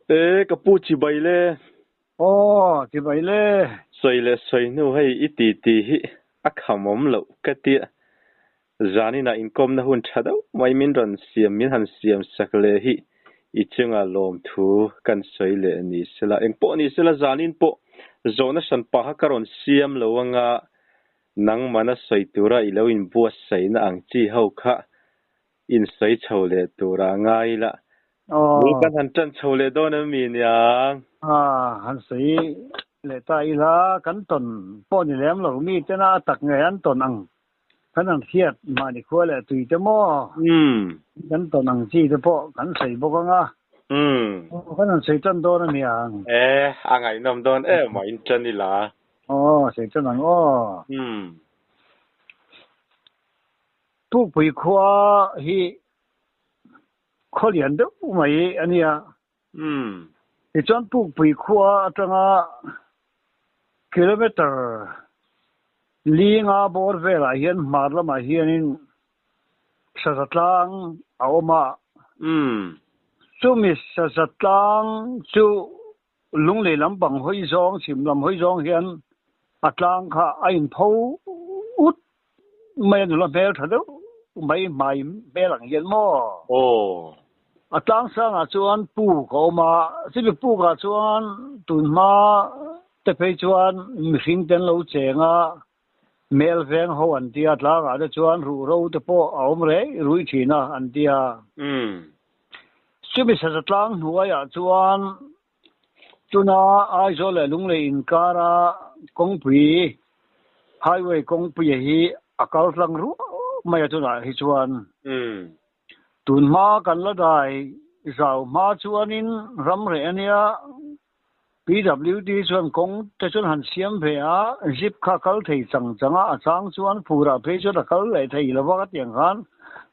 E, ka pu chibai le. Aw, chibai le. Sawi leh sawi hnu hei i ti ti hi a khamawm loh ka tia. Zaninah inkawmna hun tha deuh mai min rawn siam min han siam sak leh hi i chunga lawmthu kan sawi leh ni sela. Engpawh ni sela zanin pawh zawhna hran paha ka rawn siam lo anga nangmana sawi tura i lo inbuatsaihna ang chi ho kha insawi chho leh tura ngai ila. Bul kan han ṭan chho leh dawn em mi niang? Han sawi leh ta ila, kan tawn pawh ni lem lo, mi tena a tak nge an tawn ang kan han hriat mahni khua leh tui te maw? Kan tawn ang chi te pawh kan sawi bawk ang a. Kan han sawi ṭan dawn a niang. E, a ngaihnawm dawn em a, in ṭan ila. Aw, sawi ṭan ang aw. Pukpui khua hi khaw lian deuh mai a nia. Tichuan Pukpui khua atanga kilometer li nga bawr velah hian hmar lamah hianin Saza tlang a awm a. Chumi Saza tlang chu Lunglei lampang hawi zawng, chhim lam hawi zawng hian a tlang kha a inpho ut mai a, nula hmel tha deuh mai hmai hmel ang hian maw? Aw. A tlang sangah chuan puk a awm a, chumi pukah chuan tunhma te phei chuan mihring te an lo cheng a, mel veng ho an tia, tlangah te chuan ruhro te pawh a awm rei rui thin a an tia. Chumi saza tlang hnuaiah chuan tuna Aizawl leh Lunglei inkara kawngpui, highway kawngpuia hi a kal tlang ruah mai a tunah hi chuan. Tun hma kan la dai zau hma chuanin ram reh a nia, PWD chuan kawng te chuan han siam ve a, zip kha a kal thei chang chang a, a chang chuan phurah phei chuan a kal leh thei lo va ka tiang khan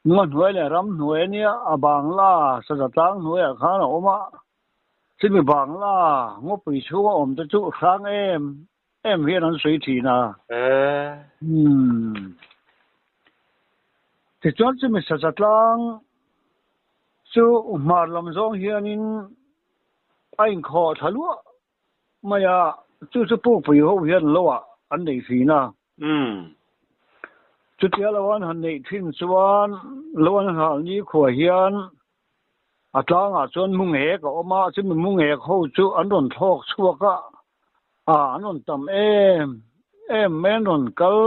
ngaw hnuai leh ram hnuai a nia, a bangla saza tlang hnuaiah khan a awm a, chumi bangla ngawpui chhunga awm te chu hrang em em hian an sawi thin a. Umm. Tichuan chumi saza tlang chu hmar lam zawng hianin A inkhawh thla luah mai a, chu chu pukpui ho hian lo ah an neih thin a. Chutia lo an han neih thin chuan lo an hal ni khuah hian a tlangah chuan mungek a awm a, chumi mungek ho chu an rawn thlawk chhuak a, an rawn tam em em mai, an rawn kal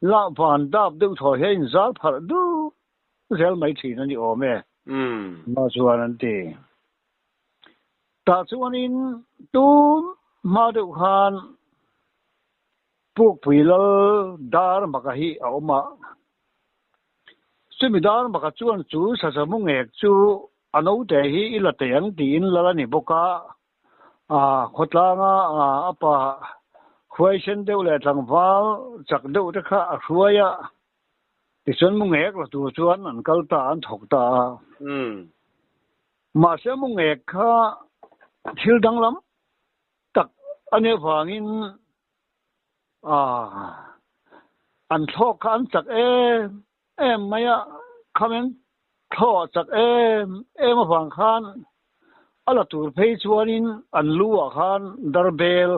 lah van dap deuh thaw hian inzal pharh duh zel mai thin a ni awm e. Mah chuan an ti. Tah chuanin tun hma deuh khan Pukpui Lal Dar Maka hi a awm a. Chumi Dar Maka chuan chu saza mu ngek chu a naute hi i la teh ang tiin lal a ni bawk a. Khawtlanga a pa huaisen deuh leh tlangval chak deuh te kha a hruai a. Tichuan mu ngek la tur chuan an kal ta a, an thawk ta a. Mahse mu ngek kha thil danglam tak a nih avangin an thlawk kha an chak em em mai a, khamen thlawh a chak em em avang khan a la tur phei chuanin an lu ah khan darbel,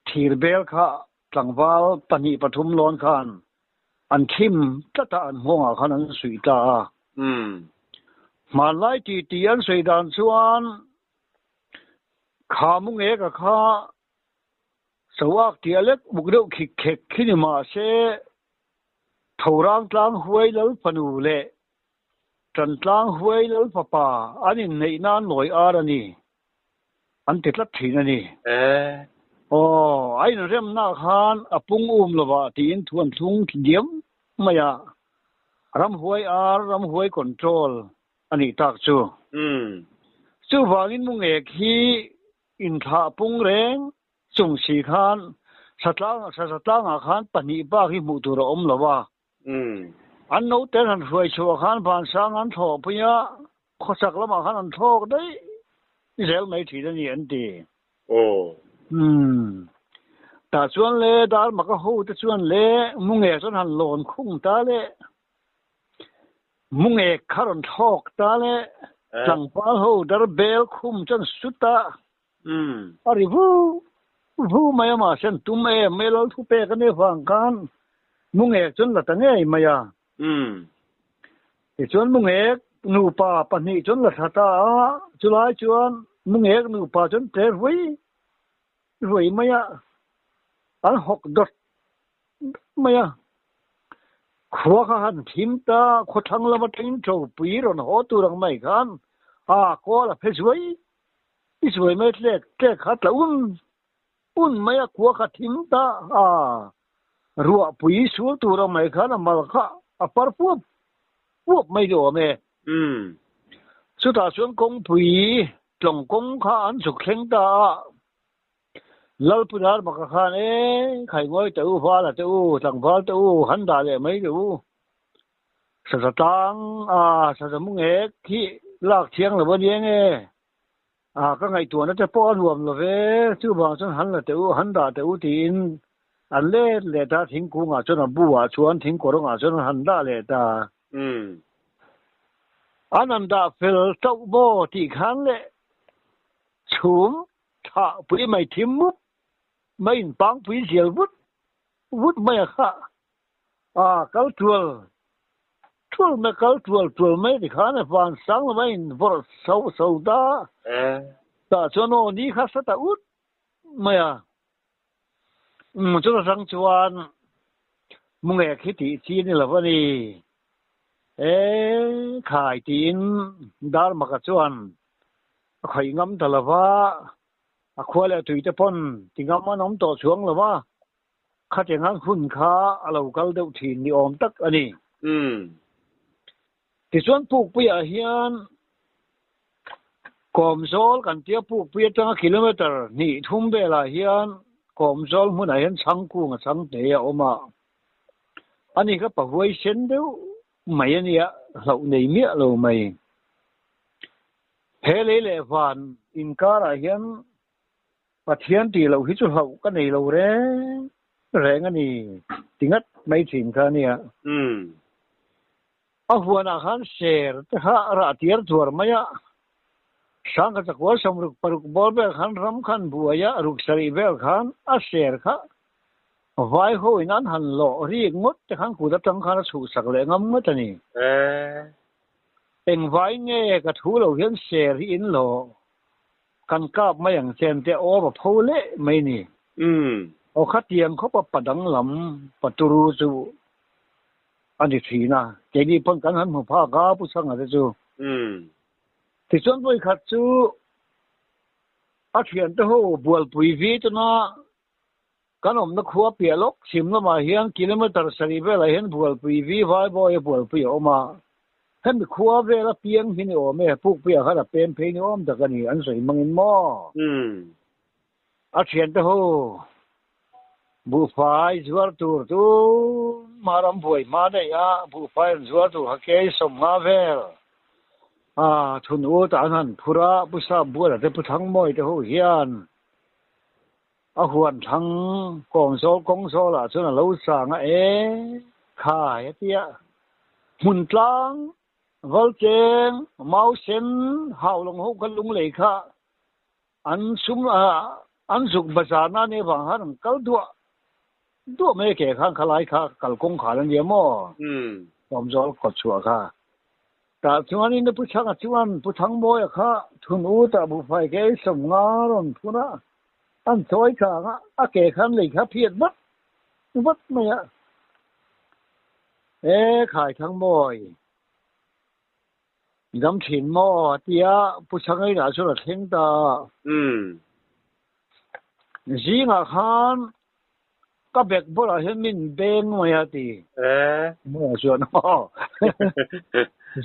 thir bel kha Tlangval pahnih pathum lawn khan an thim tlat a, an nghawngah khan an suih ta a. Hmanlai ti ti an sawi dan chuan kha mu ngeka kha Soak tia lek uk deuh khik khek khi ni mah se Thorang tlang huai lal fanu leh Tan tlang huai lal fapa an inneih nan lawi ar a ni. An ti tlat thin a ni. Aw, a inremna khan a pung um lovah tiin thu an thlung diam mai a, ramhuai ar, ramhuai control a nih tak chu. Chuvangin mu ngek hi inthlah pung reng chung si khan satlang, sazatlangah khan pahnih bak hi hmuh tur a awm lo a. An naute han hruai chhuah khan vansang an thlawh pui a, khawchak lamah khan an thlawk daih zel mai thin a ni an ti. Aw. Umm. Tah chuan le dar maka ho te chuan le mu nge chuan han lawn khung ta le, mu nge kha rawn thlawk ta le. Tlangval ho dar bel khum chuan sut a, a ri vu vu mai a, mahse an tum em mai a, lal thu pek a nih avang khan Mungek chuan la ta ngei mai a. Tichuan Mungek nupa pahnih chuan la thla ta a, chulai chuan Mungek nupa chuan tle ruai ruai mai a, an hawk dawt mai a. Khua kha han thim ta, khawthlang lam atangin ṭopui rawn haw tur ang mai khan a kawl a phe zuai zuai mai tlek tlek kha tla un un mai a, khua kha thim ta a, ruahpui sul tur ang mai khan a mal kha a par puap puap mai ni awm e. Chutah chuan kawngpui tlawng kawng kha an zuk thleng ta a. Lalpudar baka khan e, Khaingawi teh u, Vala teh u, Tlangval teh u, han dah leh mai teh u. Saza tlang a, saza mu ngek hi lak thiang lo a nia nge? A, ka ngaihtuahna te pawh a nuam lo ve, chuvang chuan han la teh u, han dah teh u tiin an let leh ta, thingkungah chuan a bu ah chuan thingkawrawngah chuan an han dah leh ta. An han dah fel chauh maw tih khan leh chhum Thah pui mai thim mup mai in pang pui zial vut vut mai a kha a kal tual tual mai kal tual tual mai ti khan a van sang lama in vawrh so so ta tah chuan aw ni kha sa ta ut mai a um chuta tang chuan mungek hi tih chi ni lo a ni e khai tiin Darmaka chuan A khawih ngam ta lo va, a khua leh tui te pawn ti ngam an awm tawh chuang lo va, khatiang han hun kha a lo kal deuh thin ni awm tak a ni. Tichuan Pukpuiah hian Kawmzawl kan tia Pukpui atanga kilometre hnih thum velah hian Kawmzawl hmunah hian chhangkung a chhang hle a awm a, ani kha pahuai sen deuh mai a nia, hlauh nei miah lo mai. He lei leh van inkarah hian Pathian tih loh hi chu hlauh ka nei lo reng reng a ni ti ngat mai thin kha a nia. A huanah khan ser te kha a rah tiar thuar mai a, Sangkha chakua sawmruk paruk bawr vel khan ram khan buai a, ruk sarih vel khan a ser kha vai ho in an han lawh rik ngawt te khan kut atang khan a chhuhsak leh ngam ngawt a ni. Engvai nge ka thu lo hian ser hi in lo kan kap mai ang chen te aw va pho leh mai ni. Aw khatiang khawpa pa danglam pa turu chu a ni thin a, keini pawn kan han hmu phak a Pu Chhanga te chu. Tichuan vawikhat chu a thiante ho bualpui vi tuna Kan awmna khua piah lawk chhim lamah hian kilometre sarih velah hian Bualpui vi Vaibawi a Bualpui a awm a. Hemi khua vela piang hi ni awm e, Pukpuiah khan a pem phei ni awm tak a ni, an sawi hmangin maw? A thiante ho buhfai zuar tur chu Maram buai hma daih a, buhfai an zuar tur kha kei sawmnga vel a thun ut ah an han phur a, Pu Sap Buala te Pu Thangmawi te ho hian A huan thlang kawngzawl kawngzawlah chuan a lo chang a, E khai a ti a, hmun tlang, valcheng, mausen, haulawng ho kha lunglei kha an sum an zuk bazar na nih avang khan an kal duah duah mai a ke khan khalai kha kalkawng khal a nia maw? Kawngzawl kawtchhuah kha. Tah chuanin Pu Chhanga chuan Pu Thangmawia kha thun utah buhfai ke ei sawm nga rawn phun a, an chawi chang a, a ke khan lei kha phiat vat vat mai a. E khai Thangmawi, i dam thin maw? a ti a, Pu Chhanga inah chuan a thleng ta a. Zingah khan Ka bag bulah hian min beng mai a ti. Maw chuan aw.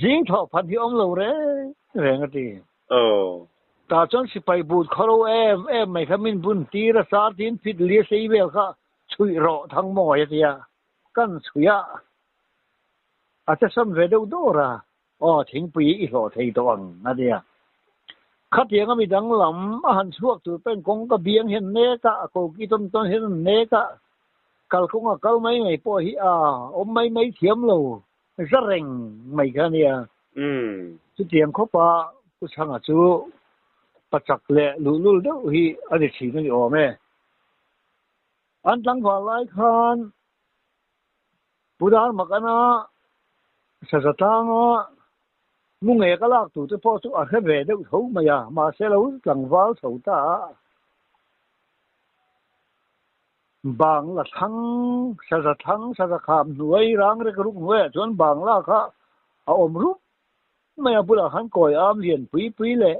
Zing thawh phat hi awm lo reng reng a ti. Tah chuan sipai but khawro em em mai kha min bun tir a sar tin fit lia sei vel kha chhuih rawh thang mawi a ti a. Kan chhuih a, a che sam ve deuh dawr a. Aw, thingpui i hlawh thei tawh ang, a ti a. Khatianga mi danglam a han chhuak tur pawhin kawngka biang hian nek a, a koki tawn tawn hian an nek a, kalkawng a kal mai mai pawh hi a awm mai mai thiam lo, za reng mai kha a nia. Chutiang khawpa Pu Chhanga chu pachak leh luhlul deuh hi a ni thin a ni awm e. An tlangval lai khan Pu Darmakana saza tlanga mu nge ka lak tur te pawh chu a hre ve deuh tho mai a, mahse lo tlangval chho ta a. Bangla thlang, saza thlang, saza kham hnuai rang rek ruk hnuaiah chuan Bangla kha a awm rup mai a, bulah khan kawi am lian pui pui leh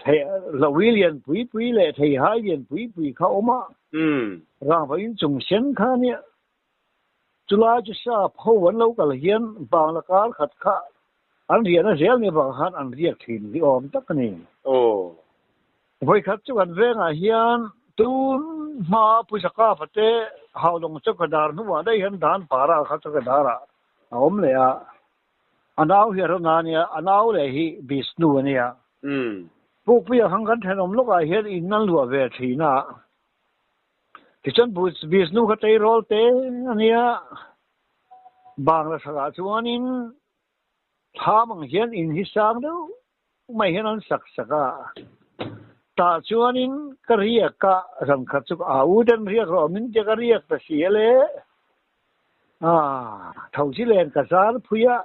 Hlaui lian pui pui leh theihai lian pui pui kha awm a, rangva in chung sen kha a nia. Chulai chu sap ho an lo kal hian Bangla kar khat kha an riahna zel ni avang khan an riak thin hi awm tak a ni. Vawikhat chu kan vengah hian tun hma Puisaka fate Haulawng chawkadar hnuah daih hian Dan Para kha chawkadarah a awm leh a. A nau hi a rawn a nia, a nau leh hi Bishnu a nia. Pukpuia khan kan thenawm lawkah hian in an luah ve thin a. Tichuan Bishnu kha tleirawl te a nia. Bangla thakah chuanin thlam ang hian in hi sang deuh mai hian an sak sak a. Tah chuanin ka riak a, zan khat chu ka au ten riak rawh min tia ka riak ta si a le. A, tho chi len ka zar phui a,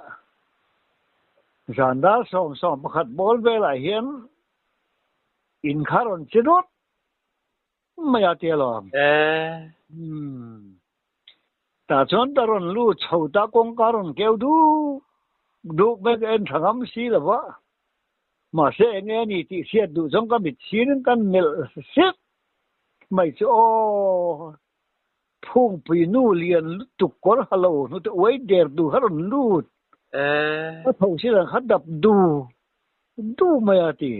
zan dar 11 ball velah hian in kha rawn che dawt mai a tia lawm. Umm. Tah chuan ka rawn lut chho ta kawngka rawn keu duk duk mai ka en tha ngam si lo va. Mahse eng nge a ni tih hriat duh zawng ka mit sirin kan melh sek mai chu aw. Phungpui nu lian lutuk kawr ha lo hnute uai der du kha rawn lut. A tho si rang kha dap du du mai a ti.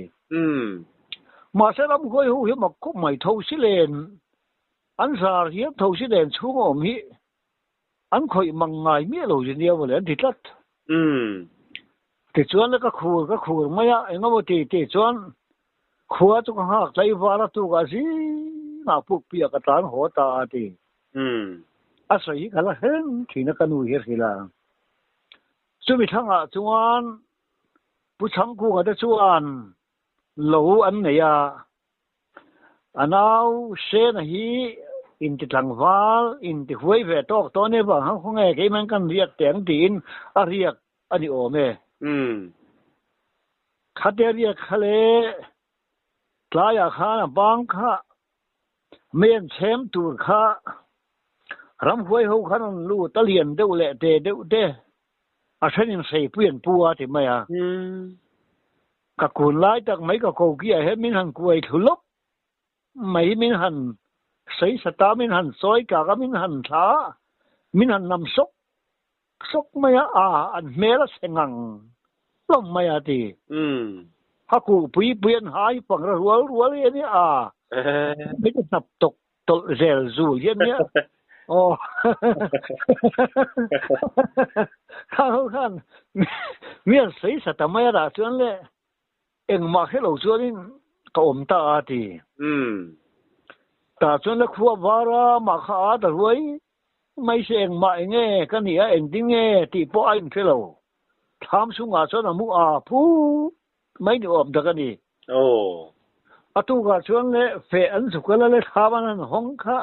Mahse ramhuai ho hi mak khawp mai tho si len an zar hian tho si len chhung a awm hi an khawih mang ngai miah lo zin nia mawle an ti tlat. Tichuan le ka khur ka khur mai a engemaw ti ti chuan Khua chu ka nghak tlaivar a tukah zingah pukpui ah ka tlan haw ta a ti. A sawi hi ka la hreng thin a ka nu hi a hrilh a. Chumi thlangah chuan Pu Chhangkunga te chuan lo an nei a, a nau Sena hi inti tlangval, inti huai ve tawk tawh ania vang khan khawnge keimah kan riak teh ang tiin a riak a ni awm e. Khate riak kha le tlaiah khan a bang kha mei an chhem tur kha ramhuai ho khan an lut a lian deuh leh te deuh te a thenin hreipui an pu a ti mai a. Ka kun lai tak mai ka koki ah hian min han kuai thlu lawk mai min han sawi sa ta min han sawi kak a min han thla a min han nam sawk Sawk mai a, a an hmel a chhe ngang hlawm mai a ti. Ha kuh pui pui an hai pang ra rual rual hi a nia a. Hei ka hnap tawk tawlh zel zul hi a nia. Aw. Khang ho khan mi an sawi sa ta mai a dah chuan le engmah hre lo chuanin ka awm ta a ti. Tah chuan le khua var a mah kha a ta ruai Mai se engmah eng nge ka nia engtin nge tih pawh a inhre lo. Thlam chhungah chuan a mu a phut mai ni awm tak a ni. A tukah chuan le feh an zuk a la le thlam an han hawng kha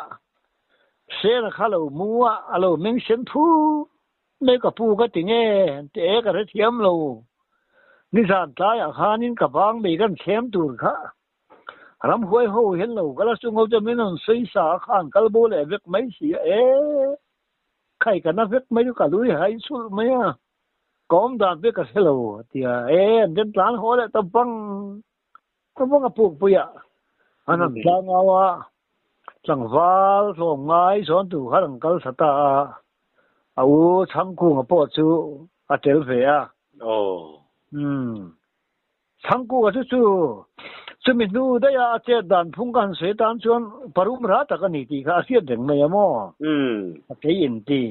Sena kha lo mu a, a lo meng sen phut mai ka pu ka ti nge ti e ka hrethiam lo. Nizan tlaiah khanin ka vang mai kan thlem tur kha Ramhuai ho hian lo kal a, chung ho chuan min rawn sawi sa a, khan kal bo leh vek mai si a, e khai ka na vek mai chu ka lui hai chhulh mai a, ka awm dan pek ka hre lo a ti a, e an den tlan haw leh ta bang ta bang a pukpui ah an han tlang au a, tlangval hlawm ngai zawn tur khan an kal thla ta a, a u Chhangkunga pawh chu a tel ve a. Umm. Thangkunga chu chu chumi hnu daiha a chet dan phung ka han sawi atan chuan parum rah tak a ni tih kha a hriat reng mai a maw? A kei in ti.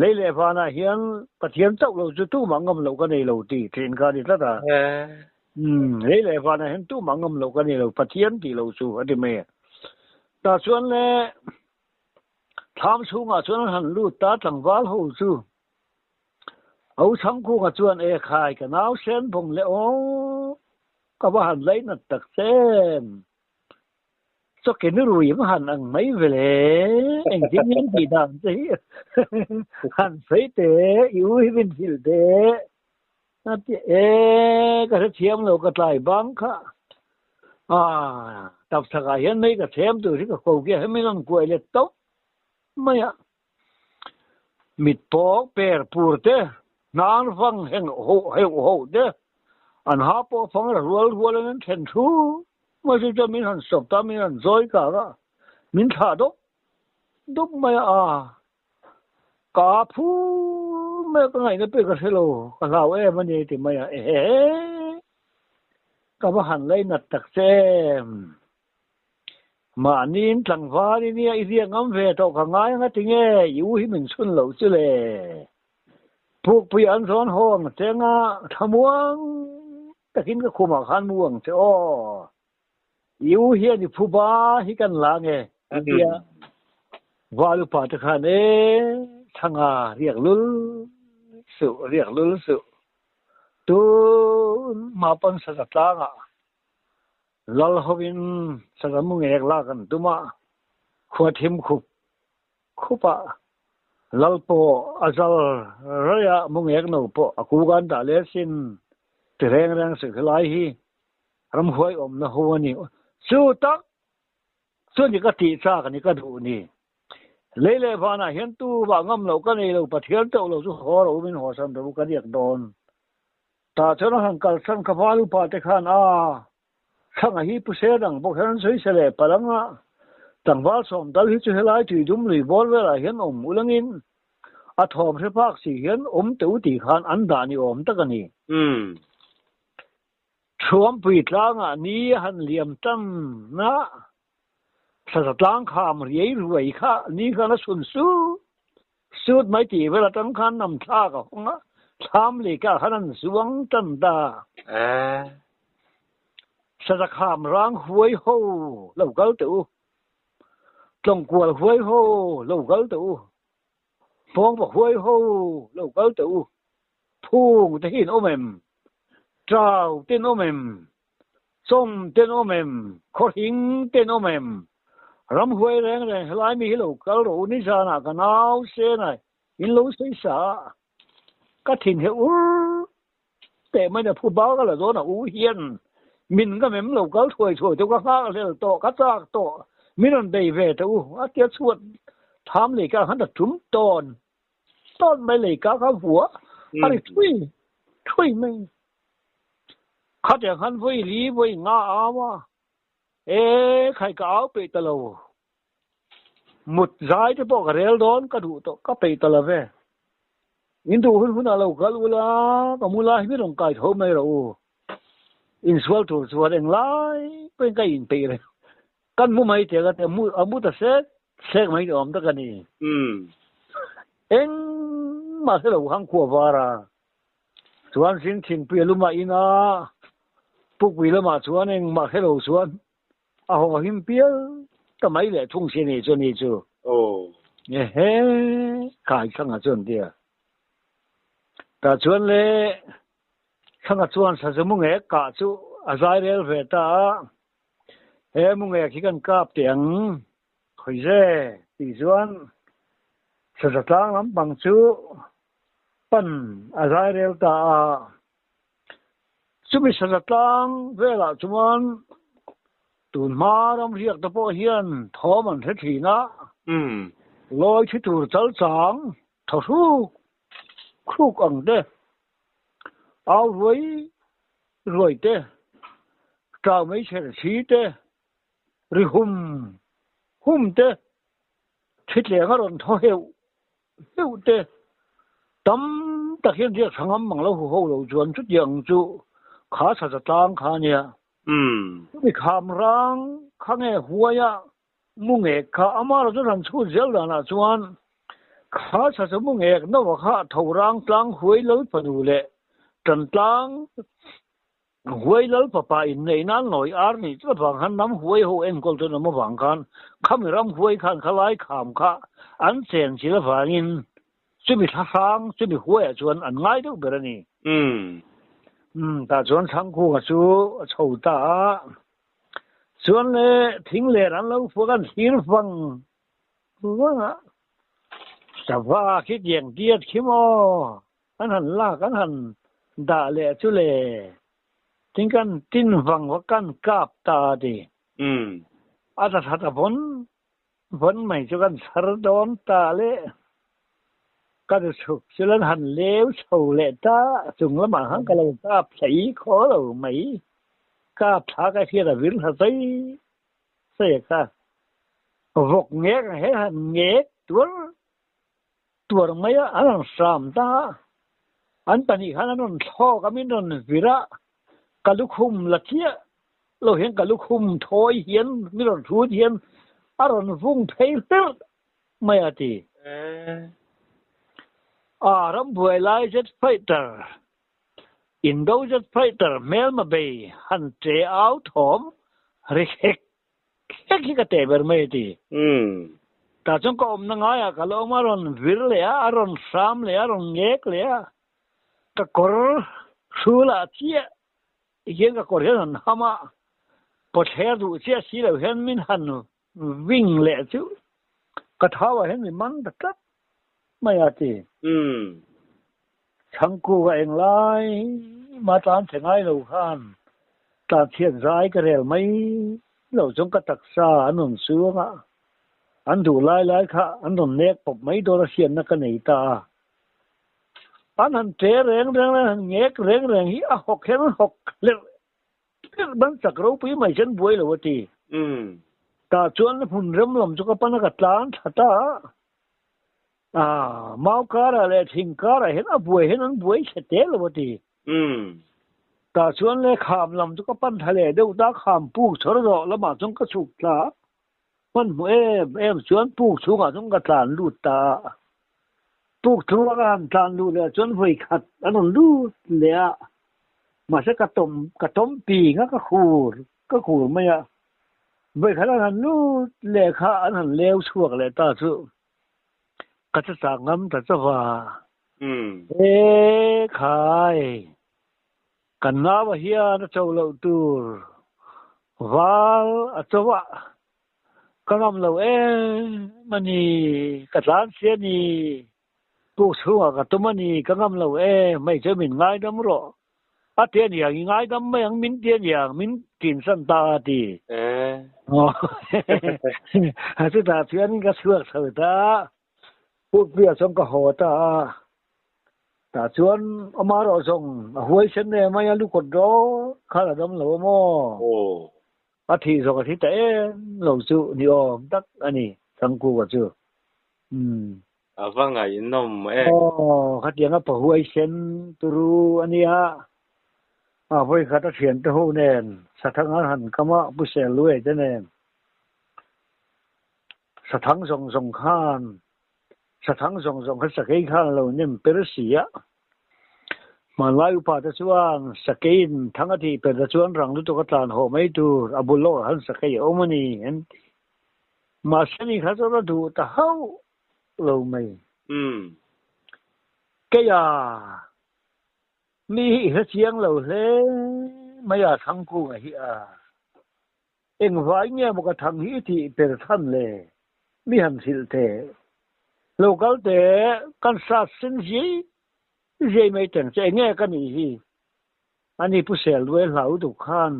Lei leh vanah hian Pathian chauh lo chu tumah ngam loh ka nei lo tih thin kha a ni tlat a. Lei leh vanah hian tumah ngam loh ka nei lo, Pathian tih lo chu a ti mai a. Tah chuan le thlam chhungah chuan an han lut ta tlangval ho chu. Ho Chhangkunga chuan e khai ka nau sen bawng le aw. Ka va han lainat tak che em. Chawke ni rui va han ang mai ve le. Engtin nge an tih dan che hi han sawi teh, i u hi min hrilh teh. A ti e, ka hrethiam lo ka tlai bang kha. Ah, tapchhakah hian mei ka chhem tur hi ka ko kia hemi rawn kuai let tawp mai a. Mit pawh per pur te, hnar vang heng heuh hoh te, an ha pawh fang ra rual rual in an then thu mai chu chuan min han sawp ta, min han zawi kak a, min thlah dawp dawp mai a, ah ka phur mai a, ka ngaihna pek ka hre lo, ka hlau em a ni ti mai a, ehe ka va han lainat tak che em. Mahniin tlangval i nia i ziak ngam ve tawh ka ngai anga tinge i u hi min chhun loh chu le? Pukpui an zawn haw ang che anga thlamuang takin ka khumah khan mu ang che aw. I u hian i phuba hi kan la nge a ti a. Val upa te khan e thanga riak lul suh riak lul suh tun hma pawn saza tlangah Lal hovin saza mu ngek lak an tum a, khua thim khup khup a, lal pawh a zal raih a, mu ngek no pawh a kuk an dah leh sin ti reng reng suh helai hi ramhuai awmna ho a ni. Chu tak chu ni ka tih chak a ni ka duh ni. Lei leh vanah hian tu vah ngam loh ka nei lo, Pathian chauh lo chu haw ro min haw san ro ka riak dawn. Tah chuan a han kalsan kha val upa te khan a thlang a hi pu se dang bawk hian an sawi se leh palh ang a, tlangval sawm dal hi chu helai tui dum lui bawr velah hian awm ulangin a thawm hre phak si hian awm teh u tih khan an dah ni awm tak a ni. Thuampui tlangah ni a han liam tan a, thlaza tlang kham riai ruai kha ni khan a chhun sut sut mai tih vel atang khan nam thlak a hawng a, thlam lei kah khan an zuang tan ta. Thlaza kham rang huai ho lo kal teh u, tlawngkual huai ho lo kal teh u, hmawngva huai ho lo kal teh u, phung te hi in awm em, trau te in awm em, Chawm ten awm em? Khawhring ten awm em? Ramhuai reng reng helai mi hi lo kal rawh u nizanah ka nau sen a in lo sawi sa a, ka thin he ur teh mai na phu bak a la dawn a u hian min ngam em lo kal thuai thuai teh u ka nghak hlel tawh ka chak tawh min rawn bei ve teh u a tia chhuat tham lei ka han a tum tawn tawn mai lei ka ka vua a ri thui thui mai. Khatiang khan vawi li vawi nga a au a, e khai ka au peih ta lo, mut zai te pawh ka rel dawn ka duh tawh ka peih ta lo ve, in duh hun hunah lo kal ula ka mu lai hi min rawn kai tho mai rawh u, insual tur chuan englai pawhin ka inpeih reng, kan mu mai teh ka ti a mu ta sek sek mai ni awm tak a ni. Engmah hre lo hang khua var a. Chuan zing thingpui a lumah ina pukpui lamah chuan engmah hre lo chuan a haw him pial ta mai leh thung si ni chu ni chu. Aw. Ehe kai Thanga chuan tia. Tah chuan le Thanga chuan sazu mu ngek kah chu a zai rel ve ta a, he mu ngek hi kan kap teh ang khawi ze tih chuan saza tlang lampang chu pan a zai rel ta a. Chumi saza tlang velah chuan tun hma ram riak te pawh hian thawm an hre thin a, lawi thi tur chal chang thaw hruk hruk ang te, au ruai ruai te, tau mei chher thli te, ri hum hum te, thithleng a rawn thaw heuh Heuh te tam tak hian riak tha ngam mang lo hu ho lo chuan chutiang chu kha tha za tlang kha nia. Chumi kham rang kha nge huai a mu ngek kha ama erawh chuan han chhut zel danah chuan kha tha chu mu ngek nova kha tho rang tlang huai lal fanu leh tan tlang Huai lal papa inneih nan nawi ar nih chu avang khan ram huai ho enkawl chuan awm avang khan khami ram huai khan khalai kham kha an chen chil avangin chumi thlahrang chumi huaiah chuan an ngai deuh ber a ni. Umm tah chuan Thangkunga chu a chho ta a, chuan le thing ler an lo fuak an thlir vang vang a, sava khi tiang diat khi maw an han lak an han dah leh chu le tin kan tin vang va kan kap ta a ti. Umm. A ta that a vawn Vawn mai chu kan chhar dawn ta le. Ka nu chhuk chu lan han leu chho leh ta, chung lamah khan ka lo kap thlei khaw lo mai. Kap thla ka hriat a vir thla zai zai a kha. Vawk ngek ang hian han ngek tuar tuar mai a, an rawn hram ta a. An pahnih khan an rawn thlawk a, min rawn vir a, ka lukhum la chiah lo hian ka lukhum thawi hian min rawn hrut hian a rawn vung phei hlerh mai a ti. A rambuai lai jet fighter, Indo jet fighter hmelma bei han che au thawm ri hek Hek hi ka teh ber mai a ti. Tah chuan ka awmna ngaiah ka la awm a, a rawn vir leh a, a rawn hram leh a, a rawn ngek leh a, ka kawr hrulah chiah hian ka kawr hian han ham a, pawthler duh chiah si lo hian min han ving leh chu ka thauah hian mi man ta tlat mai a ti. Chhangku ka eng lai mah tlan che ngai lo khan tlan chhiat zai ka rel mai lo chuan ka taksa an rawn chuang a, an duh lai lai kha an rawn nek pawp mai dawn a hriatna ka nei ta a. An han ṭe reng reng an han ngek reng reng hi a hawk hian an hawk hlerh hlerh ban chak ropui mai chuan buai lo a ti. Tah chuan hmun rem lam chu ka pan a ka tlan thla ta a. A, mau karah leh thing karah hian a buai hian an buai chhe te lo a ti. Tah chuan le kham lam chu ka pan tha leh deuh ta, kham puk chhawr zawh lamah chuan ka chhuk tla a, hmanhmawh em em chuan puk chhungah chuan ka tlan lut ta a. Puk chhunga ka han tlan luh leh chuan vawi khat an rawn lut leh a, mahse ka tawm ka tawm ping a, ka khur ka khur mai a. Vawi khat an han lut leh kha an han leu chhuak leh ta chu. Ka cha chak ngam ta chauh a. E khai, kan nau ah hian a cho loh tur val a cho a, ka ngam lo em a ni, ka tlan si a ni, puk chhungah ka tum a ni, ka ngam lo em, hei chu min ngaidam rawh. A ti a niang, i ngaidam mai ang, min ti a niang, min tinsan ta a ti. Chutah chuanin ka chhuak chho ta a, Pukpuia chuan ka haw ta a. Tah chuan ama erawh zawng a huaisen em mai a, lukawt rawt khan a dam lo a maw? A thih zawng a thi ta em lo chu ni awm tak a ni, Thangkuva chu. Umm. A va ngaihnawm e. Aw, khatiang a pahuai sen turu a nia. A vawi khat a thiante ho nen Sathang an han kam a, Pu Selluai te nen. Sathang zawng zawng khan, Sathang zawng zawng kha sakei khan a lo nem per si a. Hmanlai upa te chuan sakeiin thang a tih per te chuan rang lutuk a tlan haw mai tur, a bul lawkah khan sakei a awm a ni an ti. Mahse ni kha chuan a duh ta hauh lo mai. Umm. Keia, mi hi i hre chiang lo hle mai a Thangkunga hi a. Engvai nge maw ka thang hi i tih per than le? Mi han hrilh teh. Lo kal teh, kan sat sen ziai ziai mai teng che enge ka nih hi? Ani Pu Selduai hlau duk khan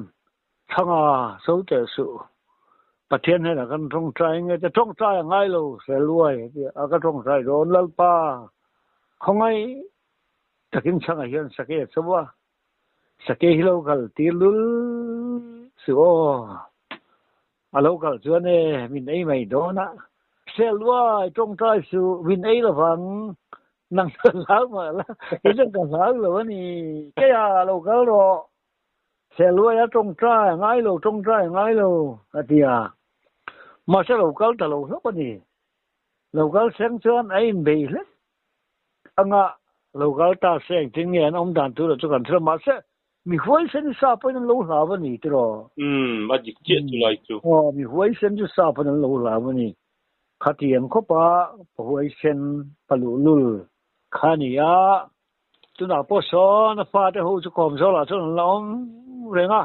Thanga so teh suh. Pathian hnenah kan tawngtai nge te tawngtai a ngai lo Selduai a ti a, ka tawngtai dawn Lalpa khawngaih takin chhangah hian sakei a chho a, sakei hi lo kal tir lul suh aw. A lo kal chuan e, min ei mai dawn a. Selduai tawngtai suh, min ei lovang. Nang chuan hlau mah la, kei chuan ka hlau lo a ni. Keia lo kal rawh. Selduai a tawngtai a ngai lo, tawngtai a ngai lo, a ti a. Mahse lo kal ta lo hlawk a ni. Lo kal seng chuan a inbei hlek anga lo kal ta se engtin nge an awm dan tur chu kan hre mahse mi huaisen sa pawhin an lo hlau a ni tiraw? Umm, a dik chiah chu lai chu. Aw, mi huaisen chu sa pawhin an lo hlau a ni. Khatiang khawpa pa huaisen, pa luhlul kha a ni a. Tunah pawh sawn a fate ho chu kawm zawlah chuan an la awm reng a,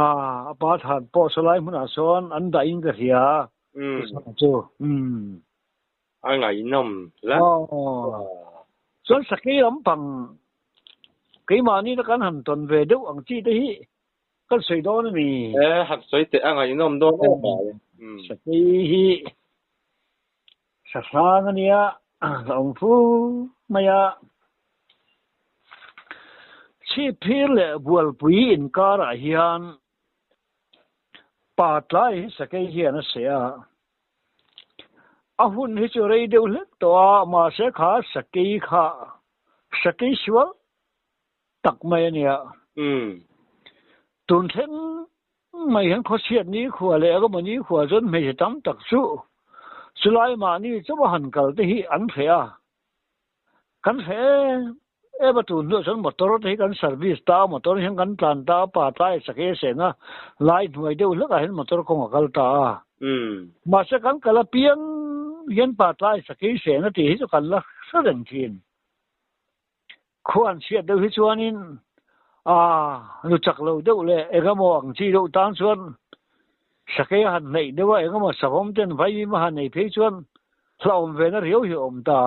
a pa than pawh sawlai hmunah sawn an dah in ka hria chu. A ngaihnawm hle. Chuan sakei lampang keimahni na kan han tawn ve deuh ang chi te hi kan sawi dawn a ni. E, han sawi teh a ngaihnawm dawn em mai. Sakei hi Sahrang a nia, a awm fu mai a. Chhipphir leh Bualpui inkarah hian pa tlai hi sakei hian a seh a. A hun hi chu rei deuh hlek tawh a, mahse kha sakei kha sakei sual tak mai a nia. Tun thleng mai hian khawchhiat ni khua leh emaw ni khua chuan hmeichhe tam tak chu chulai mahni chauh a han kal te hi an hreh a. Kan hreh em em a, tun hnuah chuan motor te hi kan service ta a, motor hian kan tlan ta a, pa tlai a chak e seng a, lai hnuai deuh hlekah hian motor kawng a kal ta a. Mahse kan kal apiang hian pa tlai chak e seng a tih hi chu kan la hre reng thin. Khua an chhiat deuh hi chuanin aa nu chak lo deuh leh engemaw ang chi deuh tan chuan sakei a han hnaih deuh a, engemaw savawm ten vaimim a han nei phei chuan hlauhawm ve na riau hi a awm ta.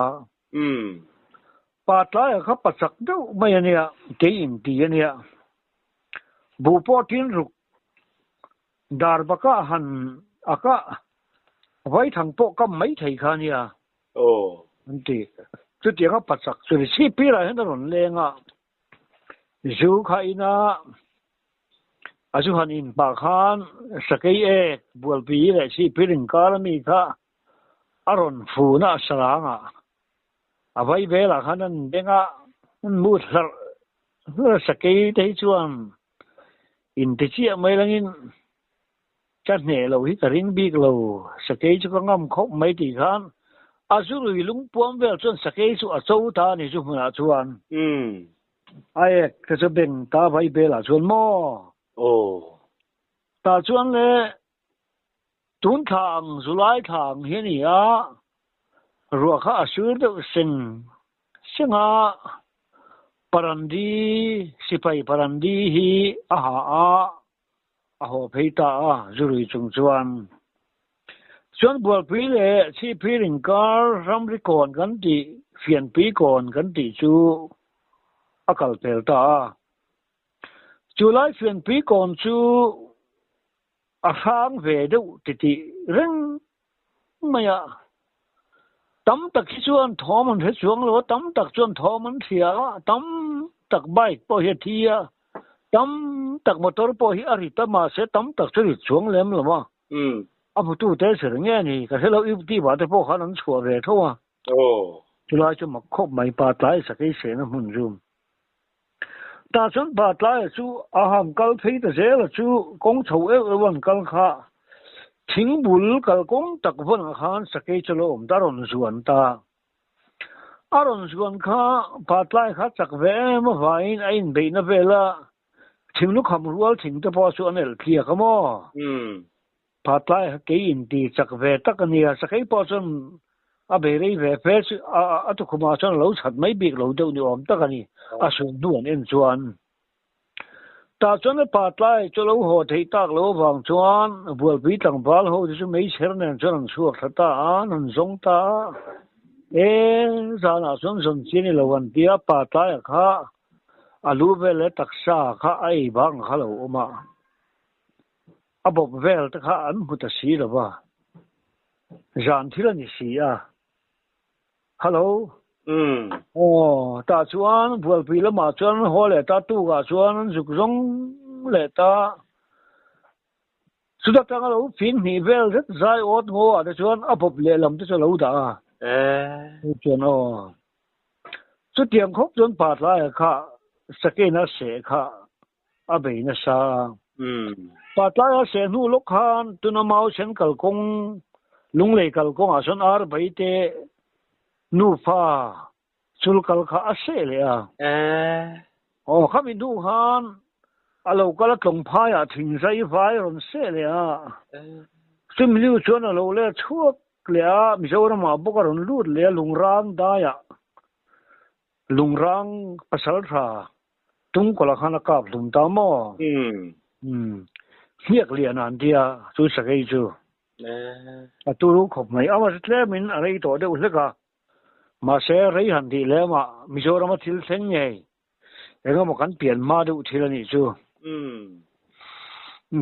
Pa tlaiah kha pa chak deuh mai a nia, kei in ti a nia. Buh pawh tin ruk dar bakah han a kah vaithang pawh kam mai thei kha a nia. Aw. An ti. Chutianga pachak chu ni chhipirah hian a rawn leng a, zu kha ina a zu han in pah khan sakei ek bualpui leh chhipir inkar ami kha a rawn fun a, a sarang a, a vai velah khan an beng a, an mut hlarh hlarh a, sakei te hi chuan inti chiah mai langin Ka hneh loh hi ka ring bik lo, sakei chu ka ngam khawp mai tih khan a zu lui lungpuam vel chuan sakei chu a cho ta a ni chu hmunah chuan. A ek te chu beng ta vai belah chuan maw? Aw. Tah chuan le tun thla ang July thla ang hi a ni a, ruah kha a sur deuh seng seng a, parandi sipai parandi hi a ha a, A haw phei ta a, zurui chung chuan. Chuan Bualpui leh Chhipphir inkar ramri kawn kan tih, Fianpui kawn kan tih chu a kal pel ta a. Chu lai Fianpui kawn chu a hrang ve deuh titih reng mai a. Tam tak hi chuan thawm an hre chuang lo a, tam tak chuan thawm an hria a, tam tak bike pawh hi a thi a, tam tak motor pawh hi a rit a, mahse tam tak chu rit chuang lem lo a. A hmutu te zir nge ni, ka hre lo, YouTube ah te pawh khan an chhuah ve tho a. Chulai chu mak khawp mai, pa tlai sakei sehna hmun chu. Tah chuan pa tlaia chu a han kal phei ta zel a chu kawng chho euh euh an kal kha thing bul kal kawng tak vawnah khan sakei chu lo awm ta a rawn zuan ta. A rawn zuan kha pa tlai kha chak ve em avangin a inbeihna vela thing lukham rual thing te pawh chu an elh tliak a maw? Pa tlai kha kei inti chak ve tak a nia, sakei pawh chuan a bei rei ve fe chu a tukhumah chuan a lo chhat mai bik lo deuh ni awm tak a ni, a sun hnu an en chuan. Tah chuan a pa tlai chu a lo haw theih tak loh avang chuan Bualpui tlangval ho te chu meichher nen chuan an chhuak thla ta a, an han zawng ta a. E, zanah chuan zawn chi a ni lo an ti a, pa tlaia kha a lu vel leh taksa kha a ei bang kha lo awm a. A bawp vel te kha an hmu ta si lo va, zan thil a ni si a. Hello. Aw, tah chuan Bualpui lamah chuan an haw leh ta, tukah chuan an zuk zawng leh ta. Chuta tanga lo fing hnih vel zet zai awt ngaw ah te chuan a bawp lehlam te chu a lo dah a. Chuan aw. Chutiang khawp chuan pa tlaiah kha Sakena seh kha a bei nasa a. Pa tlaia seh hnu lawk khan tuna mau sen kalkawng, Lunglei kalkawngah sawn ar bai te nufa chul kal kha a seh leh a. Aw, khami hnu khan a lo kal a tlawng phaiah thingzai vai rawn seh leh a. Chumi hnu chuan a lo let chhuak leh a, Mizoramah bawk a rawn lut leh a, Lungrang daiah. Lungrang pasaltha Tungkawlh khan a kap hlum ta maw? Umm. Hniak lian an tia chu sakei chu. A turu khawp mai. Amah chu tlemin a rei tawh deuh hlek a. Mahse rei han tih lem ah Mizoram a thil thleng ngei. Engemaw kan pian hma deuh thil a nih chu.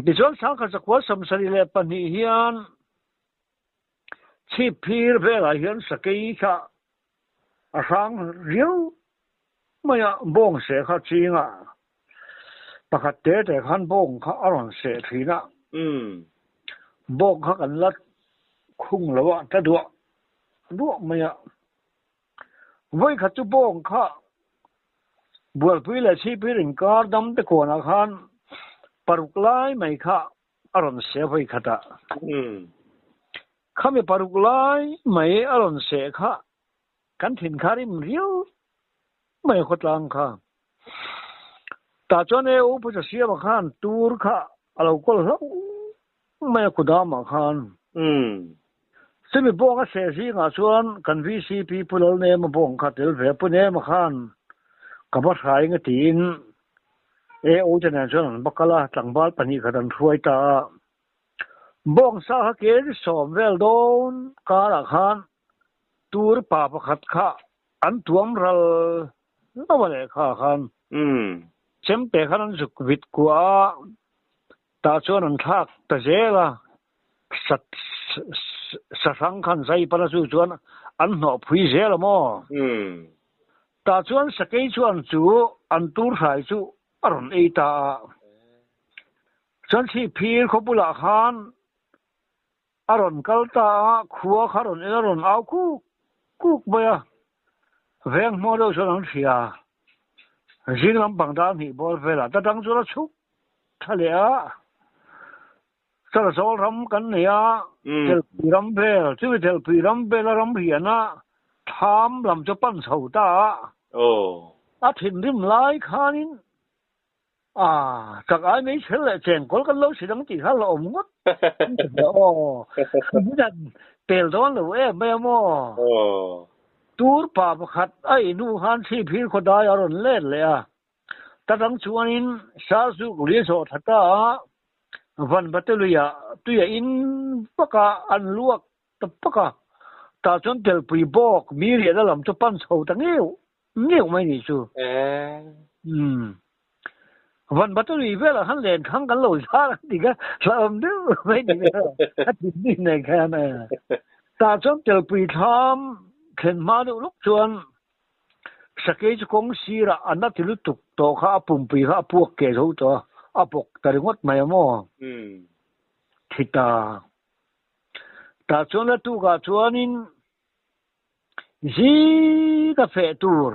Tichuan Sangkhat Zakua 72 hian Chhip phir velah hian sakei kha a hrang riau mai a, bawng seh kha ching a, pakhat te te khan bawng kha a rawn seh thin a, bawng kha kan la khung lo a, ta duah duah mai a. Vawikhat chu bawng kha Bualpui leh Chhipphir inkar dam te kawnah khan paruk lai mai kha a rawn seh vawi khat a. Khami paruk lai mai a rawn seh kha kan thin kha rim riau mai khawtlang kha. Tah chuan e u Pu Chasiama khan tur kha a lo kawl hlauh mai a kudamah khan. Chumi bawng a seh zingah chuan kan VCP Pu Lalnema bawng kha tel ve Pu Nema khan ka va hrai nga tiin AO te nen chuan an va kal a, tlangval 2 khat an hruai ta a. Bawngsa kha kg 10 vel dawn karah khan tur pa pakhat kha an tuam ral lo a lehkha khan. Chemte khan an zuk vit kuah a, tah chuan an thlak ta zel a, sahrang khan zai pana chu chuan an hnawh phui zel a maw? Tah chuan sakei chuan chu an tur hrai chu a rawn ei ta a. Chuan Chhipphir khaw bulah khan a rawn kal ta a, khua kha rawn en a rawn au kuk kuk mai a. Veng hmuh deuh chuan an hria. Zing lampang dar hnih bawr velah ta tang chuan a chhuk tha leh a. Chawlhzawl ram kan nei a, Telpui ram vel, chumi Telpui ram vela ram hiana thlam lam chu pan chho ta a. A thinrim lai khanin a chak ai mai chhel leh chengkawl kan lo si dang tih kha la awm ngawt. Aw, min pel dawn lo em mai a maw? Tur pa pakhat a inu khan Chhipphir khawdai a rawn let leh a. Ta dang chuanin Sarzuk lui a zawh thla ta a, Van Bateluia tui a in vak a, an luak ta pak a, tah chuan Telpui bawk mi riahna lam chu pan chho ta ngeuh ngeuh mai nih chu. Umm. Van Batelui velah khan lenkhang kan lo zar a ti kha hlauhawm deuh mai ni kha a thinrim nen khan. Tah chuan Telpui thlam thlen hma deuh lawk chuan Sakei chu kawng sirah a na ti lutuk tawh kha a pumpui kha a puak keh zo tawh a, a bawk ta ringawt mai a maw? Thi ta. Tah chuan la tukah chuanin zika feh tur,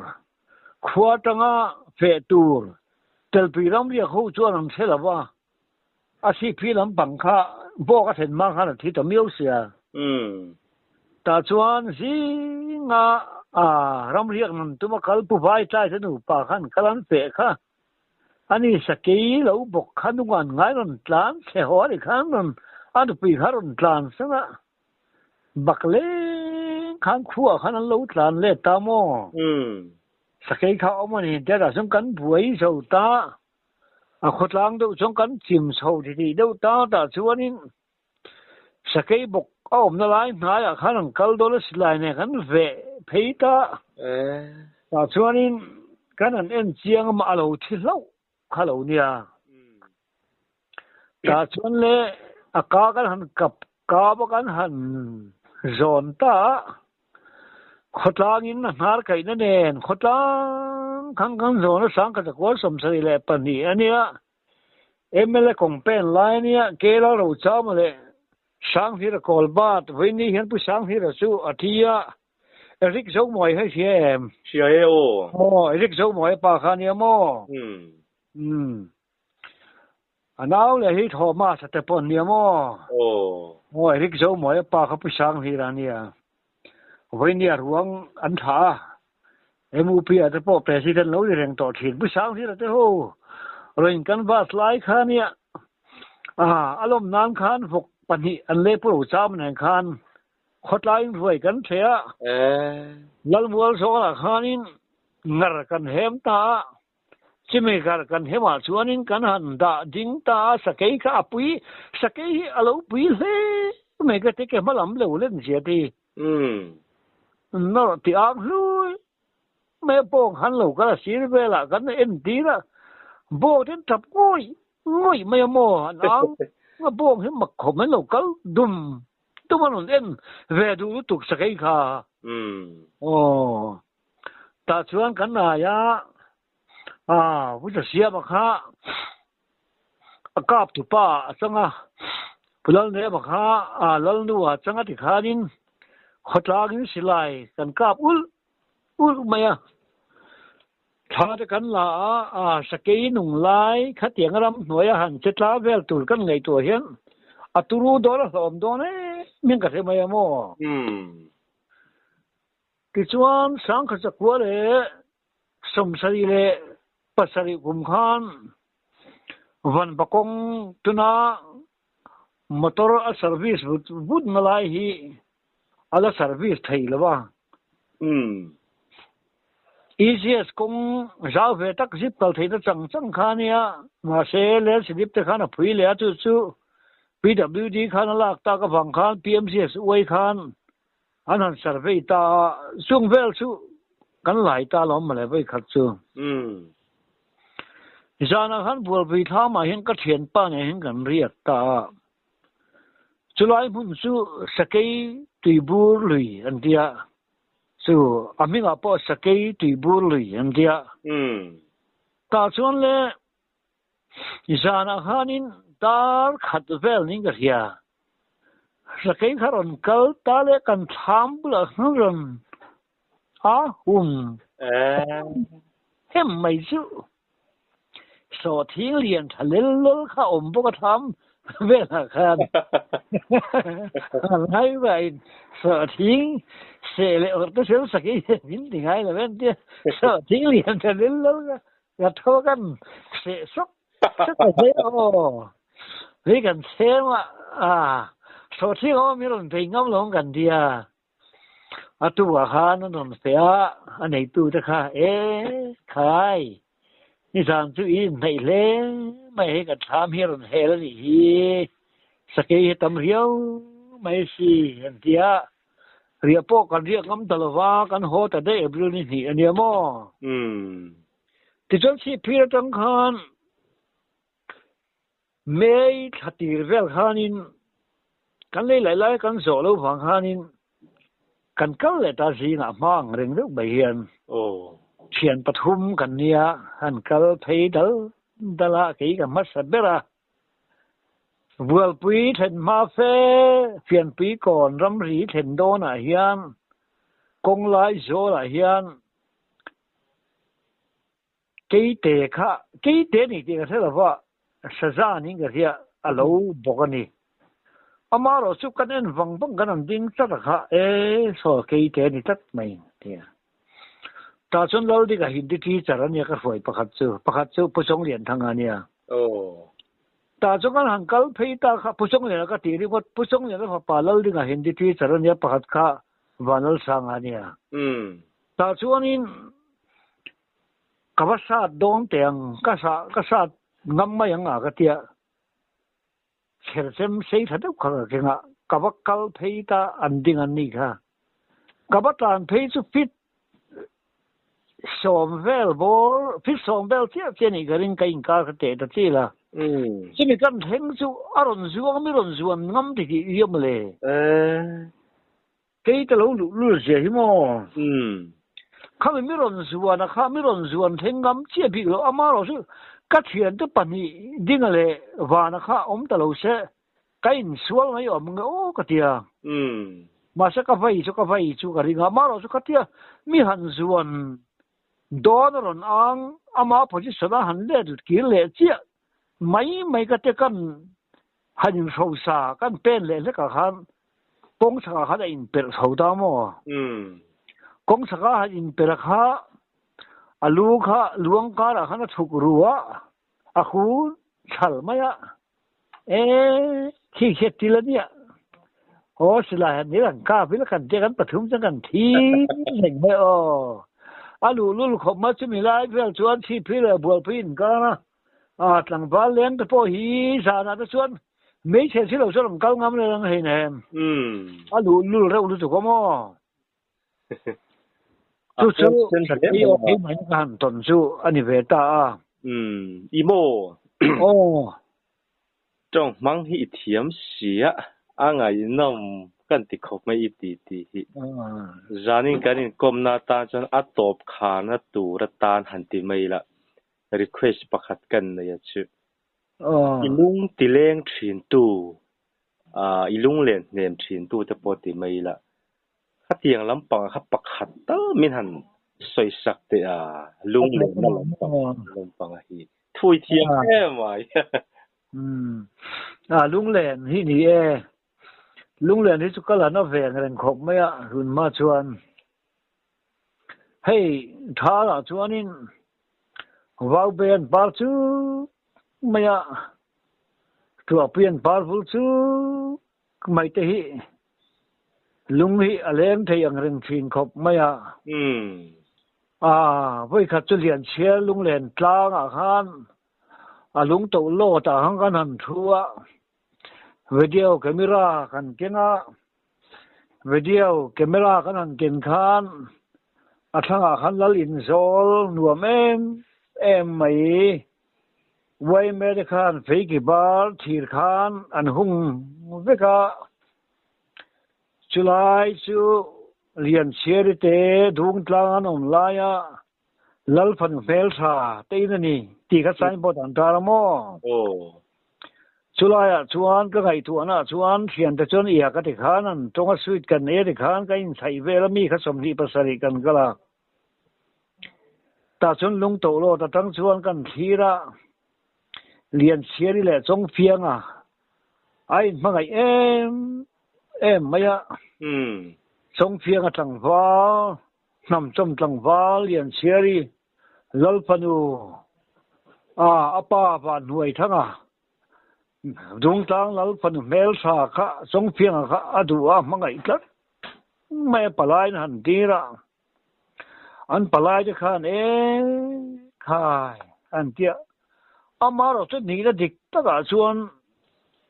khua atanga feh tur Telpui ramriak ho chuan an hre lo va, a siphi lampang kha bawk a thlen hma khan a thi ta miau sia. Tah chuan zinga a ramriak nun tuma kal Pu Vai tlai te nupa khan kal an feh kha. Ani sakei lo bawk kha nungan ngai rawn tlan chhe haw a ni khan rawn a nupui kha rawn tlan sang a. Bak leng khan khuaah khan an lo tlan let ta maw? Sakei kha awm a ni tia tah chuan kan buai zo ta. A khawtlang deuh chuan kan chim chho ti tih deuh ta tah chuanin sakei bawk a awmna lai hnaiah khan an kal dawn a silai nen kan veh phei ta. Tah chuanin kan han en chiang a mah a lo thi hlauh kha lo nia. Tah chuan le a ka kan han kap kap a kan han zawn ta a, khawtlangin a hnar kaihna nen khawtlang khang kan zawn a 1972 a nia, mla kawng pen lai a nia, Kela Rochama leh Sanghlira Kawlbat vawiin ni hian Pu Sanghlira chu a thi a, Eric Zomawi hei hria em? Hria e aw. Aw, Eric Zomawi pa kha a nia maw? Umm. A nau leh hi Thomas a te pawh an nia maw? Aw. Aw, Eric Zomawi a pa kha Pu Sanghlira a nia. Vawinia ruang an thlah a, MUP ah te pawh President lo ni reng tawh thin. Pu Sanghlira te ho rawn kan bus lai kha nia. A lawm nan khan vawk 2 an lei pu lo cham nen khan khawtlaiin ruai kan thleh a. Lalmual zawlah khanin. Ngar kan hem ta a, chumi ngar kan hemah chuanin kan han dah ding ta a, sakei kha a pui, sakei hi a lo pui hle mai ka ti ke hma lam lo len zia ti. Nawrh ti ang hlui mai a bawng han lo kal a sir velah kan en tir a, bawng ten tap ngawih ngawih mai a maw han ang a bawng hi mak khawp mai lo kal dum dum a rawn en ve duh lutuk sakei kha. Aw. Tah chuan kan aia aa Vutla Siama kha a kap tupa a chang a, Pu Lalnema kha aa Lalnu a chang a ti khanin khawtlangin silai kan kap ulh ulh mai a. Thla te kan la a, aa sakei nung lai khatiang ram hnuaia han che tla vel tur kan ngaihtuah hian a turu dawn a hlawm dawn em in ka hre mai a maw? Tichuan, 1967 kum khan Vanva kawng tuna motor a service vut vut na lai hi a la service thei lo a. ECS kawng zau ve tak zip kal theihna chang chang kha a nia, mahse lel silip te khan a phui leh a, chu chu PWD khan a lak tak avang khan PMCS uai khan An han survey ta a, chung vel chu kan lai ta lo mawle vawi khat chu. Zanah khan Bualpui thlamah hian ka thianpa nen hian kan riak ta a, chulai hmun chu Sakei Tuibur Lui an ti a, chu a hmingah pawh Sakei Tuibur Lui an ti a. Tah chuan le zanah khanin dar khat vel niin ka hria. Sakei kha rawn kal ta leh kan thlam bulah khan rawn a hum hem mai chu. Sawhthing lian tha lel lel kha a awm bawk a thlam velah khan. Ngai vaiin sawhthing seh leh awrh te sel sakei hian min ti ngai lo em tia sawhthing lian tha lel lel kha ka tho kan seh sawk sawk a hle aw. Hei kan chheng a, a sawhthing a awm hi rawn bei ngam lo ang kan ti a. A tukah khan an rawn feh a, a neitu te kha, E khai, nizan chu i inhnaih hle mai, hei kan thlam hi a rawn hel a nih hi, sakei hi a tam riau mai si an ti a. Riah pawh kan riak ngam ta lo va, kan haw ta daih April ni hnih a nia maw? Tichuan chhipphir atang khan May thla tir vel khanin kan lei lai lai kan zawh lo vang khanin kan kal leh ta zingah hma ang reng deuh mai hian thian pathum kan nia han kal phei dal dal a kei ka hmasa ber a. Bualpui thlen hma fe Fianpui kawn ramri thlen dawnah hian kawng lai zawlah hian Keite kha keite ni tih ka hre lo va, saza niin ka hria, a lo bawk a ni. Amaherawh chu kan en vang vang kan han ding tlat a kha, e saw keite a ni tlat mai ti a. Tah chuan Laldika Hindi teacher a nia ka hruai pakhat chu, pakhat chu Pu Chawnglianthanga a nia. Tah chuan kan han kal phei ta kha Pu Chawngliana ka tih ringawt, Pu Chawngliana fapa Laldinga Hindi teacher a nia pakhat kha Vanlalsanga a nia. Tah chuanin Ka va sat dawn teh ang, ka sa ka sat ngam mai ang a ka tia. Chherchem sei tha deuh kha ka keng a, ka va kal phei ta an ding an nih kha. Ka va tlan phei chu fit sawm vel bawr, fit sawm vel chiah chiah nih ka ring ka inkar kha teh ta chi la. Chumi kan thleng chu a rawn zuang mi rawn zuan ngam ti tih i awm le. Kei ka lo luh lul zia hi maw? Khami mi rawn zuan a kha mi rawn zuan thleng ngam chiah bik lo amarawh chu ka thiante pahnih dinga leh vana kha awm ta lo se ka insual mai awm nge aw ka ti a. Mahse ka vai chu ka vai chu ka ring a amarawh chu khatia mi han zuan dawn a rawn ang ama position a han let kir leh chiah mai mai ka te kan han inhrosa kan pen leh hlekah khan kawng chhakah khan a inperh chho ta maw? Kawng chhakah han inperh kha a lu kha luang karah khan a chhuk ru a, a hu chhal mai a, e khi khi til a nia, aw silai han nil han kap ila kan tia kan pathum chuan kan thi reng mai aw. A luhlul khawp mai chumi lai vel chuan chhipphir leh bualpui inkar a, a tlangval leng te pawh hi zanah te chuan hmeichhe si lo chuan an kal ngam reng hei nem. A luhlul reuh lutuk awm aw. Chu chu Sakhi aw phei mai ka han tawn chu a ni ve ta a. I maw? Aw. Tawng hmang hi i thiam sia, a ngaihnawm kan ti khawp mai i ti tih hi. Zanin kan inkawmna atan chuan a tawp kharna tur atan han ti mai ila, request pakhat kan nei a chu. I lung ti leng thintu, i lunglen hnem thintu te pawh ti mai ila, Khatiang lampang kha pakhat tal min han sawi sak teh a, lunglenna lampang lampang a hi thui thiam em mai. A lunglen hi ni e, lunglen hi chu ka la na veng reng khawp mai a hun hma chuan hei thalah chuanin vau be an par chu mai a, tuahpui an par vul chu mai te hi lung hi a leng thei ang reng thin khawp mai a. A vawikhat chu Lianchhiar lunglen tlangah khan a lung toh lawt ah khan kan han thu a, video camera kan keng a, video camera kan han ken khan a thlangah khan lal inzawl nuam em em mai. Uaime te khan feiki bar thir khan an hung vek a, chulai chu Lianchhiari te Dungtlang an awm laia Lalfanu hmeltha te in a ni tih kha signboard an tar a maw? Chulaiah chuan ka ngaihtuahnaah chuan thiante chuan ia ka ti khan an tawnga sweet kan nei a ti khan ka inchhaih vel a mi kha 27 kan kal a. Tah chuan lung to lawt atang chuan kan thlir a, Lianchhiari leh Chawngfianga a inhmangaih em em mai a. Chawngfianga tlangval, hnamchawm tlangval Lianchhiari Lalfanu a a pa Vanhnuaithanga Dungtlang Lalfanu hmeltha kha Chawngfianga kha a duh a hmangaih tlat mai a palaiin a han tir a. An palai te khan e khai an tia. Amaherawh chu nihna dik takah chuan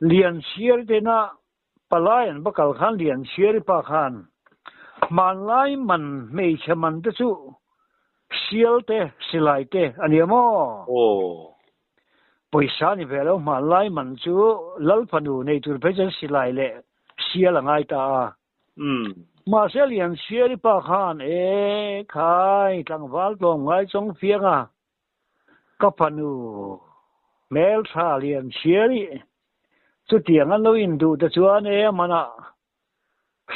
Lianchhiari tena palai an va kal khan Lianchhiari pa khan hmanlai man hmeichhe man te chu sial te silai te a nia maw? Pawisa ni ve lo hmanlai man chu Lal fanu nei tur phei chuan silai leh sial a ngai ta a. Mahse Lianchhiari pa khan, E khai, tlangval tlawm ngai chawng fiang a, ka fanu hmeltha Lianchhiari chutiang an lo induh te chuan e a manah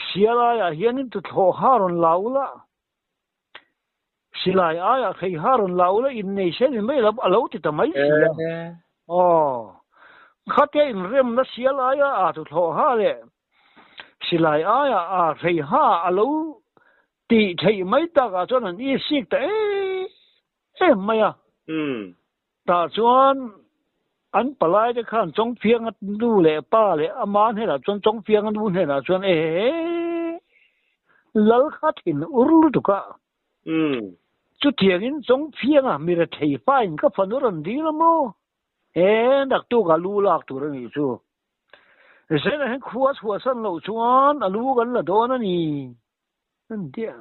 sialaiah hianin tuthlawh ha rawn la ula, silai aiah thei ha rawn la ula innei se ni mai lo a lo ti ta mai si a. Aw, khatia inremna sial aia a tuthlawh ha leh Silai aiah a hrei ha a lo tih theih mai takah chuan an isik ta em em mai a. Tah chuan an palai te khan Chawngfianga nu leh pa leh ama hnenah chuan Chawngfianga nu hnenah chuan e lal kha thin ur lutuk a. Chutiangin Chawngfianga mi rethei fain ka fanu rawn dil a maw? E naktukah lu lak tur a nih chu. Zela hian khua chhuahsan loh chuan a lu kan la dawn a ni an ti a,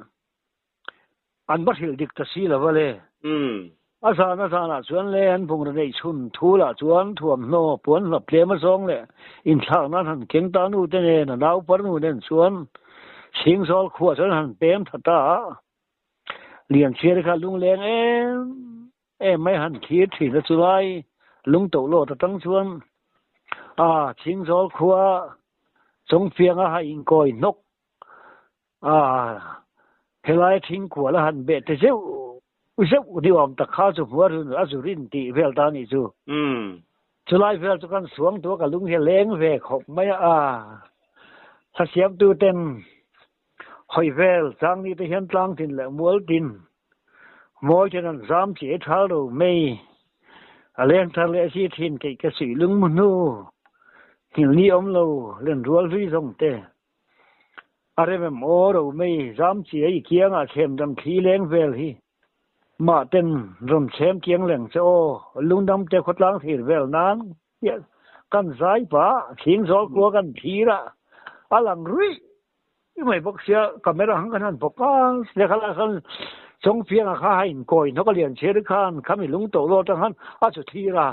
an va hrilh dik ta si lo va le. A zan a zanah chuan le an bungraw neih chhun thu lah chuan thuamhnaw puan hlap tlem a zawng leh inthlak nan han keng ta nu te nen a nau par nu nen chuan Chhingzawl khuah chuan han pem tha ta a, Lianchhiari kha lungleng em Em mai han thlir thin a chulai lung toh lawt atang chuan a Chhingzawl khua Chawngfianga ha inkawi hnawk a helai thingkual a han beh te zeuh zeuh ni awm tak kha chu hmuar hun a zu rin tih vel ta anih chu. Chulai vel chu kan suang tua ka lung hi a leng ve khawp mai a, hla siamtu ten hawi vel chang ni te hian tlang tin leh mual tin Mawi ten an zam chi e thal ro mei. A leng thar leh si thin keih ka suih lung mu hnu. Hngilh ni awm lo len rual hlui zawng te. A rem em aw ro mei zam chi a i kiang ah thlem dam thli leng vel hi. Mah ten rawn chhem kiang leng che aw, lungdam te khawtlang thlir vel nan tiah kan zai pah a, thing zawl kua kan thlir a, a lang ruih mai bawk sia, camera hang kan han bawk a, lehkha lah khan Chawngfianga kha a inkawi hnawk a lian chhiar khan khami lung to lawt atang khan a chu thlir a.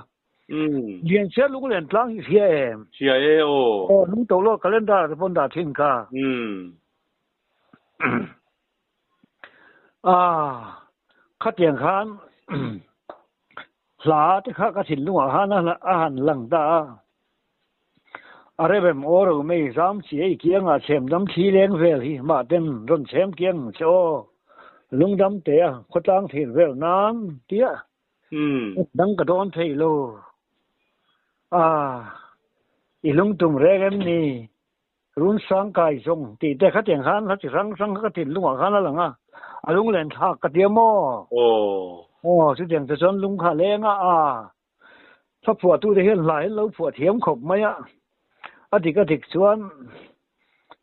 Lian chhiar lung len tlang hi hria em? Hria e aw. Aw, lung to lawt calendar te pawn dah thin kha. A, khatiang khan hla te kha ka thinlungah khan a han lang ta a. A revem aw ro mei zam chi ei kiangah chhem dam thli leng vel hi mah ten rawn chhem kiang ang che aw. Lungdam te a khawtlang thir vel nan tia dang ka dawn thei lo. A, i lungtum reng em ni? Run sang kai zawng tih te khatiang khan hla chi hrang hrang kha ka thinlungah khan a lang a, a lunglen thlak ka ti a maw? Aw. Aw, chutiang te chuan lung kha a leng a, a hla phuahtute hian hla hian lo phuah thiam khawp mai a, a dik a dik chuan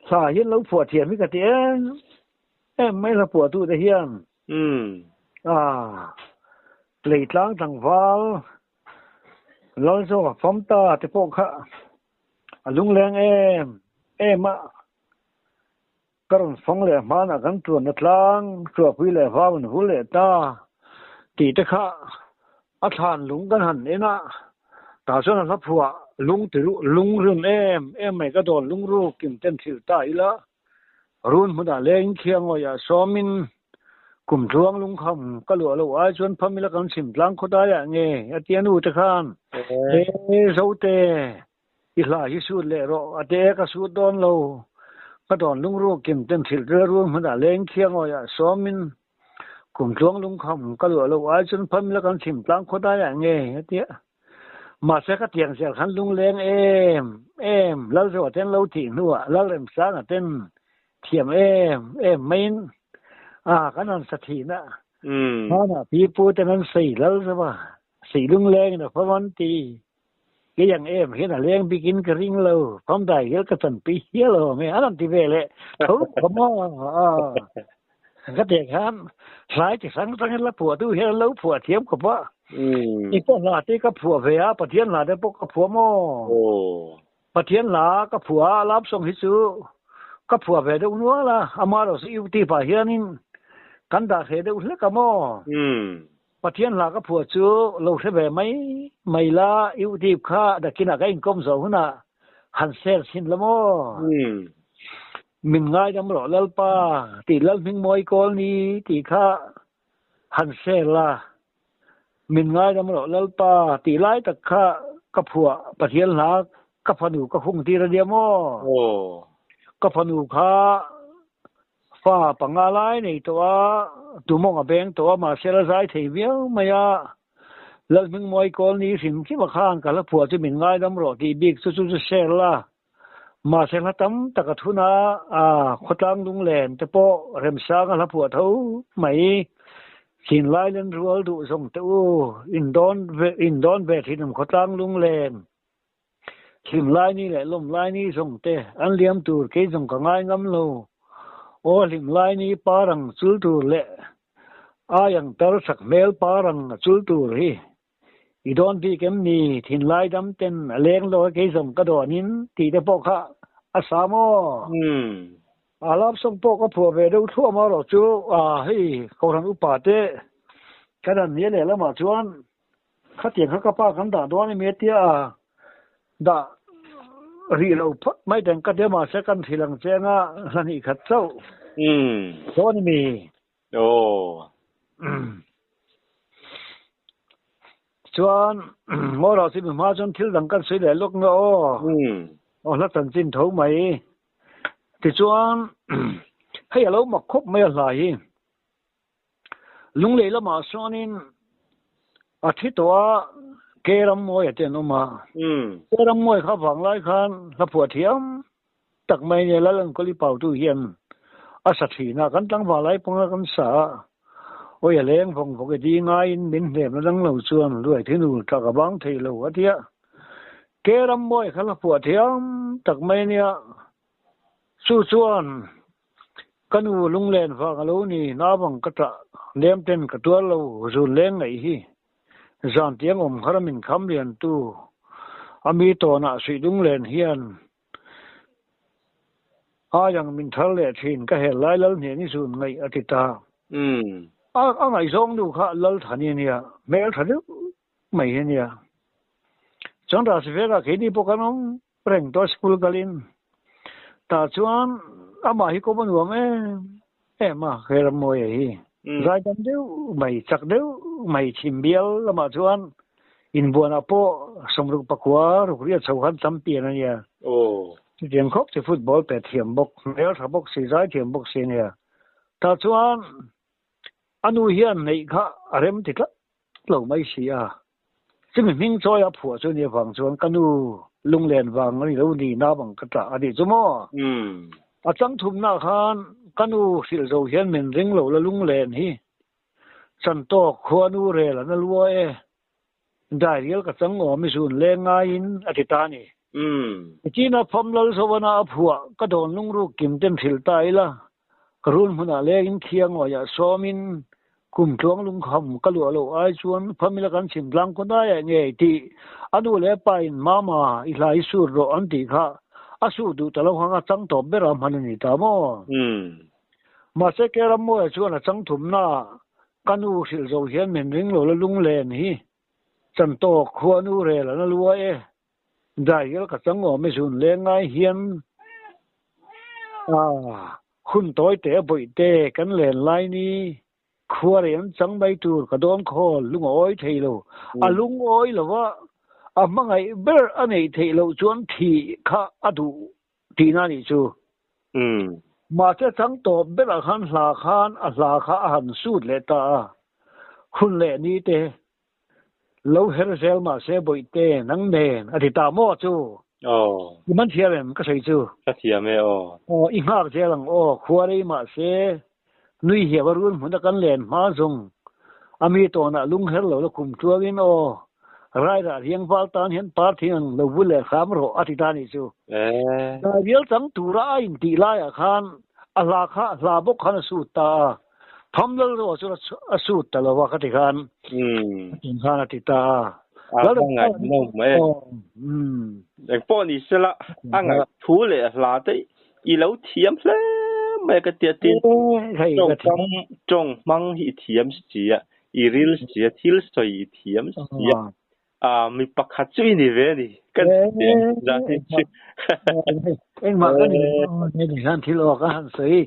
hla hian lo phuah thiam hi ka ti em em mai hla phuahtute hian. Umm. A, Leitlang tlangval Lal zawk a fam ta te pawh kha a lungleng em em a, ka rawn fang leh hmanah kan tuanna tlang Chuahpui leh Vau in vul leh ta tih te kha a thlan lung kan han en a, tah chuan a hla phuah lung ti lung run em em mai ka dawn lungruk in ten thilh ta ila. Run hmunah leng khiangawih ah sawmin kum tluang lungkham ka luah loh ai chuan pham ila kan chhim tlang khawdaiah nge a ti a nu te khan he Zote i hla hi sut leh rawh a ti e ka sut dawn lo ka dawn lungruk kim ten thilh tel run hmunah leng khiangawih ah sawmin kum tluang lungkham ka luah loh ai chuan pham ila kan chhim tlang khawdaiah nge a ti a. Mahse ka tiang zel khan lungleng em em Lalzoa ten lo thih hnuah Lalremsanga ten thiam em em maiin a kan han sa thihna hmanah pi pu ten an sawi Lalzoa sih lunglengin a fam an ti kei ang em hian a leng bikin ka ring lo fam dai hial ka chanpui hial awm e an han ti ve leh tho khawm a Ka teh khan hlai chi hrang hrang in la phuah tu hian an lo phuah thiam khawp a. I pawh hla te ka phuah ve a, Pathian hla te pawh ka phuah maw? Pathian hla ka phuah a, love song hi chu ka phuah ve deuh nual a, amaherawhchu chu YouTube ah hianin kan dah hreh deuh hlek a maw? Pathian hla ka phuah chu lo hre ve mai mai la, YouTube kha dakinah ka inkawm zawh hunah han share chhin la maw? Min ngaidam rawh Lalpa tih Lalhmingmawi kawl ni tih kha han share la, min ngaidam rawh Lalpa tih lai tak kha ka phuah Pathian hla ka fanu ka hung tir a nia maw? Ka fanu kha fa panga lai nei tawh a, tumawng a beng tawh a, mahse la zai thei viau mai a, Lalhmingmawi kawl ni hrim hrim a khan ka hla phuah chu min ngaidam rawh tih bik chu chu chu share la. Mahse hla tam tak a thun a, a khawtlang lunglen te pawh remsang a hla phuah tho mai. Chinlai len rual duh zawng te u, in dawn in dawn ve thin awm khawtlang lunglen. Hlim lai ni leh lawm lai ni zawng te an liam tur kei zawng ka ngai ngam lo. Aw hlim lai ni parang chul tur leh aiang tar sak hmel parang a chul tur hi I dawn bik em ni? Thinlai dam ten a leng lo a kei zawng ka dawn in tih te pawh kha a sa maw? A love song pawh ka phuah ve deuh thluam a rawh chu a hei Kohhran upa te kan han nia lehlamah chuan khatiang kha ka pa kan dah dawn emi a tia a dah rih lo phawt mai teng ka tia mahse kan hrilh ang che anga hla hnih khat chauh dawn emi? Aw. Chuan Ngawrah chu mi hma chuan thil dang kan sawi leh lawk nga aw. Aw hla chanchin tho mai. Tichuan hei a lo mak khawp mai a hla hi. Lunglei lamah sawn a thi tawh a Ke Rammawi a te an awm a. Ke Rammawi kha vanglai khan hla phuah thiam tak mai nia Lal Ankawli Pautu hian a sa thin a, kan tlangval lai pawnga kan sa a, awi a leng vawng vawk e di ngaiin min hnemna dang lo chuan luai thinu tha ka bang thei lo a ti a, Ke Rammawi kha la phuah thiam tak mai nia, chu chuan ka nu lunglen vang a lo ni, naupang ka tah Nem ten ka tuar lo zun leng ngaih hi. Zan tiang awm har min kham lian tu a mi tawnah suih dung len hian ai ang min thar leh thin ka hel lai lal hnen i zun ngaih a ti ta. A a ngaihzawng nu kha lal thani a nia, hmel tha deuh mai hi a nia. Chuan Rasi vekah keini pawh kan awm reng tawh school kalin tah chuan amah hi kawm a nuam em em a he Rammuaia hi zaidam deuh mai chak deuh mai chhim bial lamah chuan inbuanah pawh 64 ruk riat chho khan champion a nia chutiang khawp chu football pe thiam bawk hmel tha bawk si zai thiam bawk si a nia tah chuan a nu hian neih kha a rem ti tlat lo mai si a. Chumi hming chawi a phuah chu ni avang chuan ka nu lunglen vang a ni lo ni na bang ka tah a nih chu maw? A chang thumna khan ka nu hrilh zo hian min ring lo la lunglen hi chan tawk khua nu rel an a lua e, dairial ka chang awm i zun leng ngaiin a ti ta a ni. Nichina pham lal Zovana a phuah ka dawn lungruk kim ten hrilh ta ila Ka run hmunah lengin khiangawiah sawmin kum tluang lungkham ka luah loh ai chuan famila kan chhim tlang kun aiah ngei tih a nu leh a pa in mama i hla i sut rawh an tih kha a sut duh ta lo kha ka chang tawp ber a hman a ni ta maw? Mahse ke Rammuaia chuan a chang thumna ah ka nu hrilh zo hian min ring lo la lunglen hi chan tawk khuanu rel an a lua e. Daiel ka chang awm i zun leng ngai hian ah hun tawi te bawih te kan len lai ni khua rei an chang mai tur ka dawn khawl lung a awi thei lo a lung awi lo va a hmangaih ber a neih theih loh chuan thih kha a duh tihna a nih chu. Mahse chang tawp berah khan hla khan a hla kha a han sut leh ta a hun leh ni te Lo her zel mahse Bawihte nang nen a ti ta maw chu? Aw. I man thiam em ka sawi chu? Ka thiam e aw. Aw i nghak zel ang aw, khua rei mahse nui hiam a run hmun a kan len hma zawng a mi tawnah lung her lo la kum tluangin aw Rairah riang val tan hian par thing ang lo vul leh hram rawh a ti ta nih chu. Ee. Dai rial chang tura a intih laiah khan a hla kha hla bawk khan a sut ta a. Pham lal rawh chu a sut ta lo a ka ti khan tin khan a ti ta a. A va ngaihnawm e. Engpawh ni sela a ngaih thu leh hla te i lo thiam hle mai ka tia tin tawngkam tawng hmang hi i thiam si a, i ril si a, thil sawi i thiam si a. A mi pakhat chu i ni ve a ni kan ti ang zan hi chu. Engmah ka ni lo hian thil awk a han sawi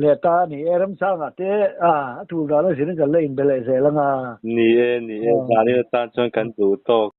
leh ta a ni e Ramsanga te a a tul dan a zir in kan la inbe leh zel ang a. Ni e, ni e, zan in atan chuan kan duh tawk.